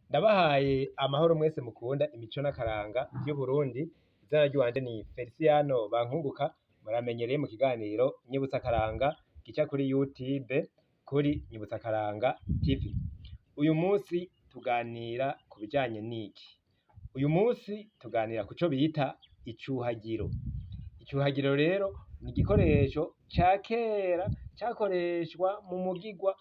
Ndabahaye amahoro mwese mukunda imico n'akaranga vy'Uburundi, izina ry'iwanje ni Feliciano Bankunguka, muramenyereye mu kiganiro Nyibutsa Akaranga gica kuri YouTube kuri Nyibutsa Akaranga TV. Uyu munsi tuganira ku bijanye n'iki? Uyu munsi tuganira kuco bita icuhagiro. Icuhagiro rero ni igikoresho ca kera cakoreshwa mu mugigwa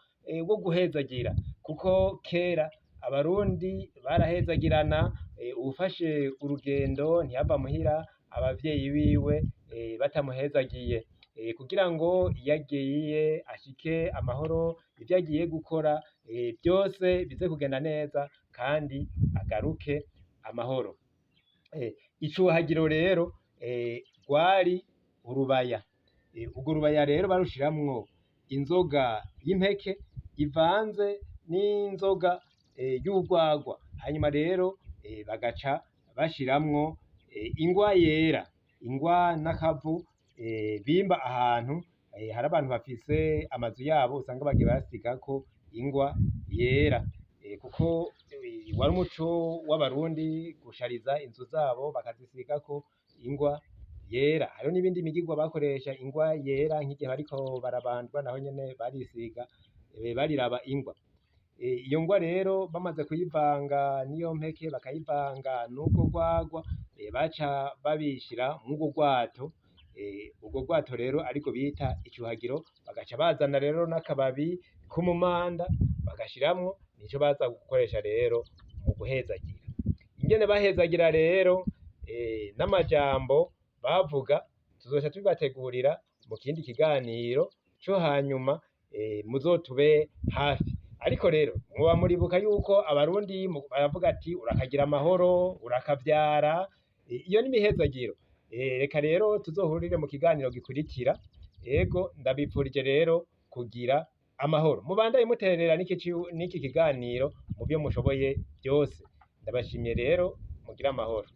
wo guhezagira, kuko kera Abarundi barahezagirana, uwufashe urugendo ntiyava muhira abavyeyi biwe batamuhezagiye, kugira ngo iyo agiye ashike amahoro, ivyo agiye gukora vyose bize kugenda neza kandi agaruke amahoro. Icuhagiro rero rwari urubaya, urwo rubaya rero barushiramwo inzoga y'impeke ivanze n'inzoga y'urwagwa, hanyuma rero bagaca bashiramwo ingwa yera, ingwa n'akavu bimba ahantu hari abantu bafise amazu yabo usanga bagiye basigako ingwa yera, kuko wari umuco w'Abarundi gushariza inzu zabo bakazisigako ingwa yera. Hariho n'ibindi migigwa bakoresha ingwa yera nk'igihe bariko barabandwa, naho nyene barisiga, bariraba ingwa. Iyo ngwa rero bamaze kuyivanga n'iyo mpeke, bakayivanga n'urwo rwagwa, baca babishira mw'urwo rwato, urwo rwato rero arirwo bita icuhagiro, bagaca bazana rero n'akababi k'umumanda bagashiramwo, nico baza gukoresha rero mu guhezagira. Ingene bahezagira rero n'amajambo bavuga tuzoca tubibategurira mu kindi kiganiro co hanyuma, muzotube hafi. Ariko rero mwoba muribuka yuko Abarundi baravuga ati urakagira amahoro, urakavyara, iyo n'imihezagiro. Reka rero tuzohurire mu kiganiro gikurikira. Ego, ndabipfurije rero kugira amahoro. Mubandanye muterera n'iki kiganiro mu vyo mushoboye vyose. Ndabashimiye rero, mugire amahoro.